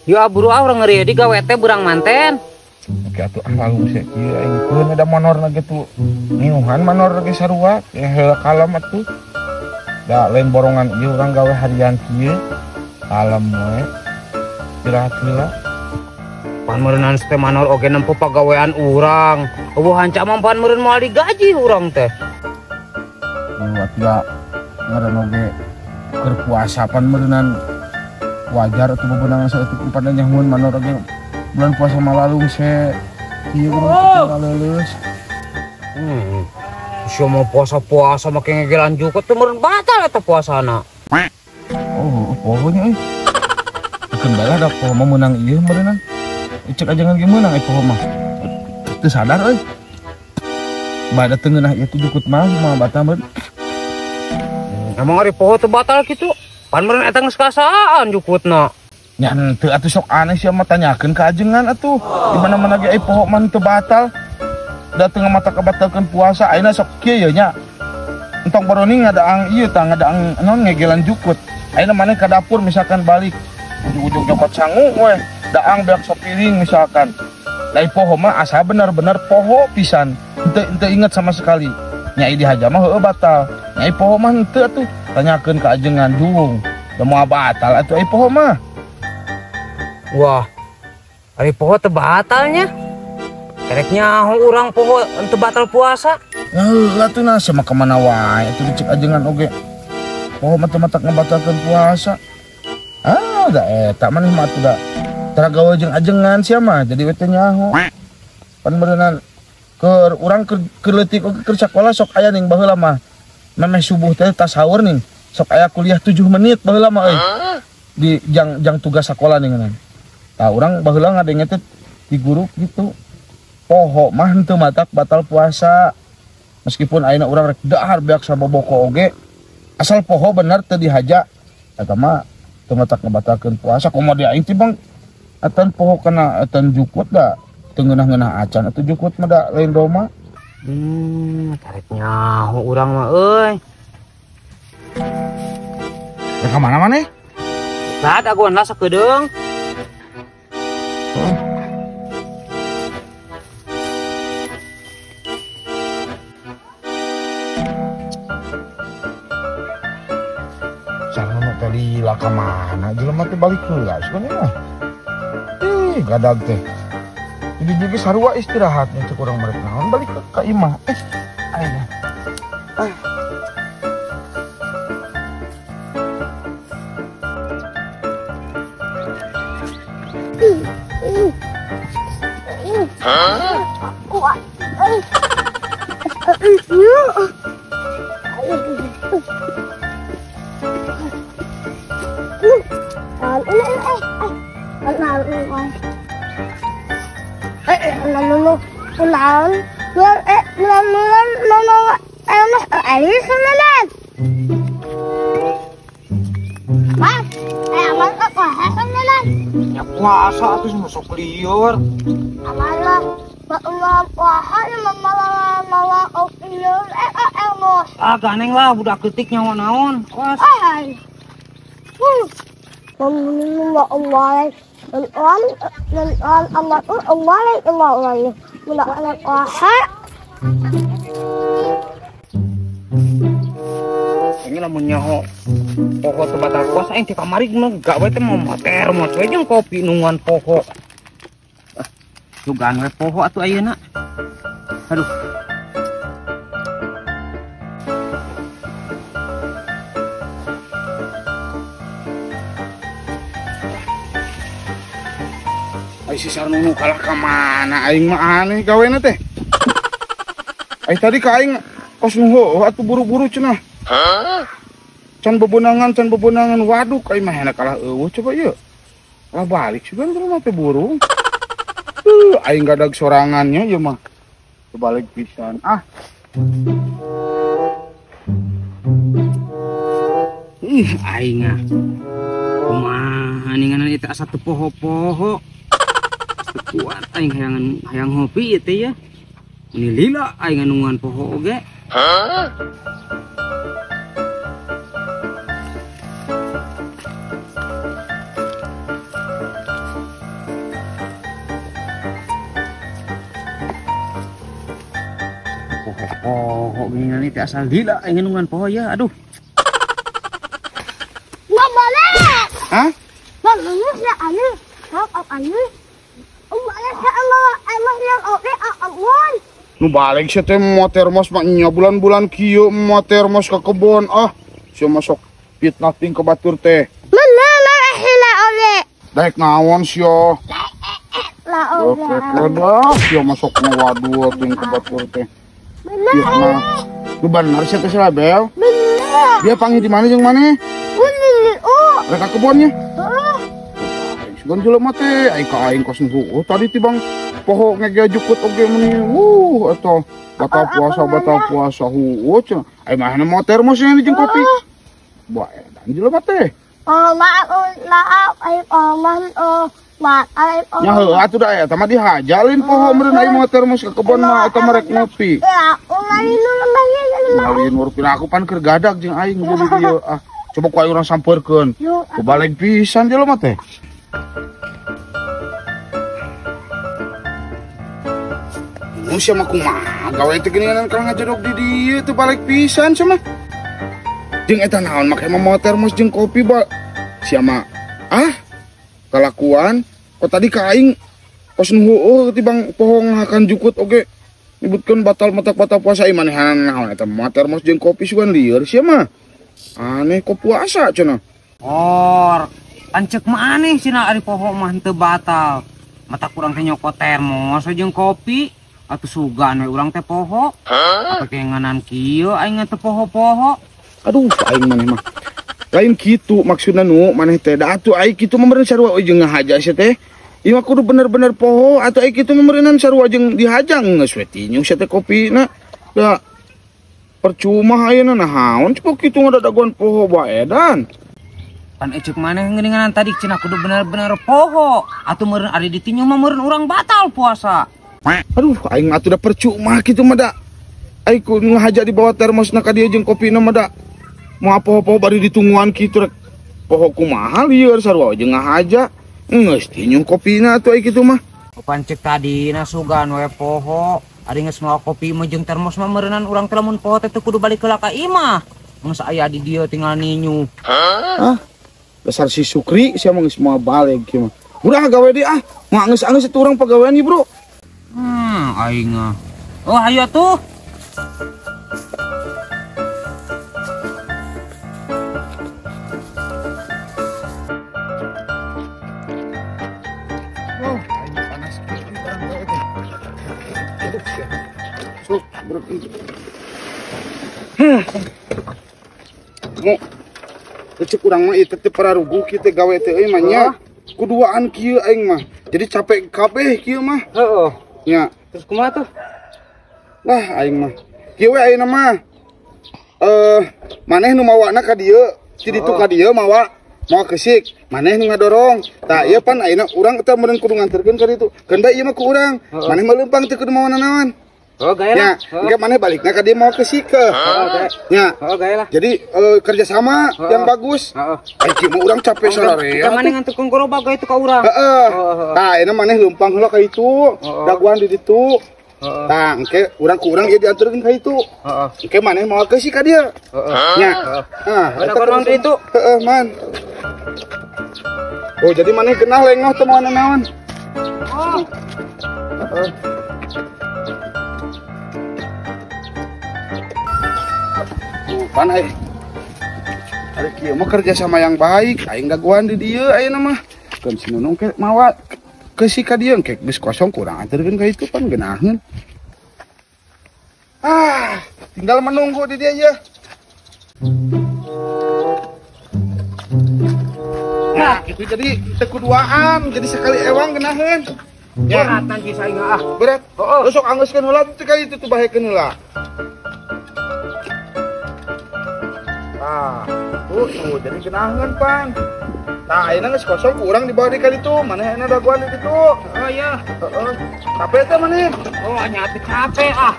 Ya buru ah urang ngeri di gawe teh burang manten. Oke atuh ah lalu sih ieu aing keun ada manorna gitu. Ngiuhan manor ge sarua ya heula kalem atuh. Da lain borongan ieu urang gawe harian kieu. Kalem we. Istirahat heula. Pan meureunnan teh manor oge nempo pagawean urang. Eueuh hanca mah pan meureun moal digaji urang teh. Eueuh atuh da ngaran oge keur puasa pan meureunnan wajar atau bebenangan saeutik empat nyahuan manor oge bulan puasa malalung se ieu urang leuleus. Sia mau puasa-puasa make ngegelan jukut teh meureun batal eta puasana. Oh, pohonya euy. Kendala da poho mah meunang ieu meureunnan. Cek ajangan ge meunang poho mah. Teu sadar euy. Bada teu ngeunah ieu teh jukut mah mah batal meureun. Emang ari poho teu batal kitu? Pan meureun eta geus kasaan jukutna. Nya henteu atuh sok aneh sia mah tanyakeun ka ajengan atuh. Di mana-mana ge poho mah teu batal. Da teu mata kabatalkeun puasa ayeuna sok kieu ye nya. Entong baroni ngadaang ieu tah ngadaang naon ngegelan jukut. Ayeuna maneh ka dapur misalkan balik ujug-ujug nyokot sangu we, daang beak sapiring misalkan. Lain poho mah asa bener-bener poho pisan. Henteu inget sama sekali. Nya dihaja mah heueuh batal. Nya poho mah henteu atuh. Tanyakeun ka ajengan juung. Da moal batal atuh ai poho mah. Wah. Ari poho teu batalnya. Kerek nyaho urang poho henteu batal puasa. Heuh atuh nah sama ka mana wae atuh dicek ajengan oge. Poho mah teu matak ngabatalkeun puasa. Ah, da eta maneh mah atuh da tara gawe jeung ajengan sia mah jadi we teh nyaho. Pan meureunnan keur urang keur leutik oge keur sakola sok aya ning baheula mah. Memeh subuh teh tas sahur ning sok aya kuliah 7 menit baheula mah euy. Di jang tugas sakola ning ngeunaan. Tah urang baheula ngadenge teh di guru gitu. Poho mah henteu matak batal puasa. Meskipun ayeuna urang rek dahar beak saboboko oge asal poho bener teu dihaja eta mah teu matak ngabatalkeun puasa. Komo di aing teh bang atan poho kana atan jukut da teu ngeunah-ngeunah acan atuh jukut mah da lain doma. Tarik nyaho urang mah euy. Ya ka mana maneh? Lah dagoan lah sakedeung. Oh. Sarana tadi lah ka mana jelema teh balik heula sugan mah. Ih, gadag teh. Jadi juga sarua istirahatnya cek urang merek naon balik ke imah. Ayeuna. Ah. Hah? Ya puasa atuh masuk liur. Ah ganeng lah budak ketik nyawa naon. Awas. Ini lamun nyaho poho teu batal puasa aing ti kamari mah gawe teh mau termos we jeung kopi nungguan poho. Ah, dugaan we poho atuh ayeuna. Aduh. Ai si Sarnunu kalah ka mana aing mah aneh gawena teh. Ai tadi ka aing kos nu heueuh atuh buru-buru cenah. Can bebenangan waduh aing mah enak kalah eueuh coba ieu. Kalah balik sugan ke rumah teh burung. Aing gadag sorangannya ieu mah. Balik pisan. Ah. Ih, aing ah. Kumaha ninganan ieu teh asa teu poho-poho. Teu kuat aing hayang ngopi ieu teh ya. Ini lila aing nungguan poho oge. Hah? Poho gini teh asal lila aing nungguan poho ya. Aduh. Nggak boleh. Hah? Nggak boleh ya anu. Maaf anu. Nu balik sia teh moal termos mah nya bulan-bulan kieu moal termos ka kebon ah. Sia masuk fitnah ting ka batur teh. Daek naon sia? La Oke, dah sia masuk ngawadul ting ka batur teh. Fitnah. Nu bener sia teh si Label? Bener. Dia panggil di mana jeung maneh? Bener. Rek ka kebonnya? Heeh. Sugan jelema teh ai ka aing kos heueuh tadi tibang poho ngegea jukut oge meni eta batal puasa heueuh cenah ai mah moal termos nya jeung kopi. Bae dan jelema teh. Oh maaf maaf ai oh maaf ai nya heueuh atuh da eta mah dihajalin poho meureun ai moal termos ka kebon mah eta mah rek ngopi. Ya ulin ulin pira aku pan keur gadag jeung aing di dieu ah. Coba ku aing urang sampeurkeun. Kubaleg pisan jelema teh. Sia mah kumaha gawe teh geuningan kalau ngajedog di dieu teu balik pisan sia mah. Jeung eta naon make mawa termos jeung kopi ba. Sia mah ah kalakuan kok tadi ka aing kos nu heueuh tibang poho ngahakan jukut oge nyebutkeun batal matak batal puasa ieu manehan naon eta mawa termos jeung kopi sugan lieur sia mah. Aneh kok puasa cenah. Or, pancek mah aneh cenah ari poho mah henteu batal. Mata kurang teh nyokot termos jeung kopi. Atuh sugan we urang teh poho. Apa kenganan kieu aing teh poho-poho. Aduh, aing maneh mah. Lain kitu maksudna nu maneh teh da atuh aing kitu mah meureun sarua jeung ngahaja sia teh. Ieu mah kudu bener-bener poho atuh aing kitu mah meureunnan sarua jeung dihajang geus we tinyung sia teh kopina. Da percuma ayeuna naon coba kitu ngadadagoan poho bae dan. Pan ecek maneh geuninganan tadi cenah kudu bener-bener poho. Atuh meureun ari ditinyuh mah meureun urang batal puasa. Aduh, aing mah atuh da percuma kitu mah da. Aing ku ngahaja di bawah termosna ka dieu jeung kopina mah da. Moal poho-poho bari ditungguan kitu rek. Poho kumaha lieur sarua jeung ngahaja. Geus tinyung kopina atuh aing kitu mah. Pancek tadi na sugan we poho. Ari geus mawa kopi mah jeung termos mah meureunnan urang teh lamun poho teh teu kudu balik heula ka imah. Geus aya di dieu tinggal ninyu. Hah? Dasar si Sukri sia mah geus moal balik kieu mah. Udah gawe deui ah. Moal anggeus-anggeus itu urang pagawean ieu, Bro. Aing ah. Oh, ayo atuh. Oh, aing panas Sok, berhenti. Mu. Cek urang mah ieu teh pararuguh kieu teh gawe teh euy mah nya. Kuduaan kieu aing mah. Jadi capek kabeh kieu mah. Heeh. Nya. Terus kumaha tuh? Lah aing mah. Kieu we ayeuna mah. Maneh nu mawana ka dieu, ti ditu ka dieu mawa keusik. Maneh nu ngadorong. Tah ieu pan ayeuna urang teh meureun kudu nganterkeun ka ditu. Keun bae ieu mah ku urang. Maneh mah leumpang teu kudu mawa nanaon. Oh, gaya lah. Nya, engke maneh balikna ka dieu mawa keusik ke. Nya. Oh, gaya lah. Jadi kerjasama yang bagus. Heeh. Ai kieu mah urang capek sararea. Maneh nganterkeun gerobak itu ka urang. Heeh. Tah, ayeuna maneh leumpang heula ka itu. Daguan di ditu. Tah, engke urang ku urang ieu dianterkeun ka itu. Heeh. Engke maneh mawa keusik ka dieu. Heeh. Nya. Hah, eta urang di ditu. Heeh, man. Oh, jadi maneh genah lengoh teh mawa nanaon. Oh. Heeh. Pan aing. Ari kieu mah kerja sama yang baik, aing daguan di dieu ayeuna mah. Keun si Nunung ke mawa keusik ka dieu engke geus kosong kurang anterkeun ka itu pan geunaheun. Ah, tinggal menunggu di dieu ya. Nah, itu jadi teu kuduaan, jadi sekali ewang geunaheun. Ya. Berat tangki aing ah. Berat. Heeh. Sok anggeuskeun heula teh ka ditu tuh bahekeun heula. Tah, tuh jadi genaheun pan. Tah ayeuna geus kosong ku urang dibawa di ka ditu, maneh ayeuna dagoan di ditu. Oh iya. Heeh. Capek teh maneh? Oh, nya teh capek ah.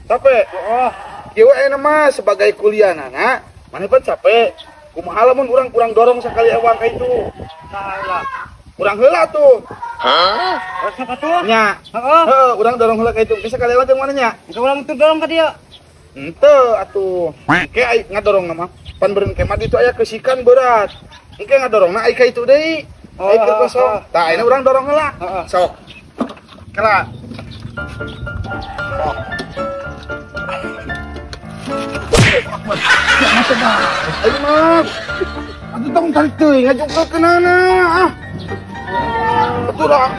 Capek? Heeh. Kieu ayeuna mah sebagai kuliahnana, maneh pan capek. Kumaha lamun urang kurang dorong sakali ewang ka itu. Tah lah. Urang heula tuh. Hah? Sok atuh. Nya. Heeh. Heeh, urang dorong heula ka itu. Geus sakali ewang teh mana nya? Engke urang teu dorong ka dieu. Henteu atuh. Engke ai ngadorong mah pan beureun kemah ditu aya keusikan berat. Engke ngadorongna ai ka itu deui. Ai keur kosong. Tah ayeuna urang dorong heula. Sok. Kela. Ayo mah. Atuh tong tarik teuing ngajungkeunana ah. Atuh lah.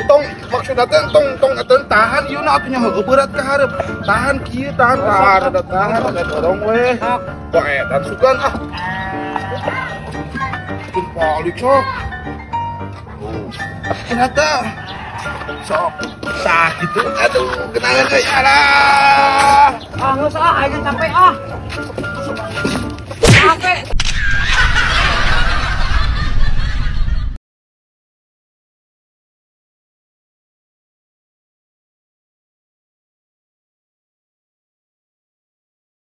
Tong maksudna teh tong tong tahan ieu na atuh nya heueuh berat ka hareup. Tahan kieu tahan tahan ada tahan ada dorong we. Kok eta sugan ah. Balik sok. Ternyata sok sakit tuh. Aduh, kenangan euy. Alah.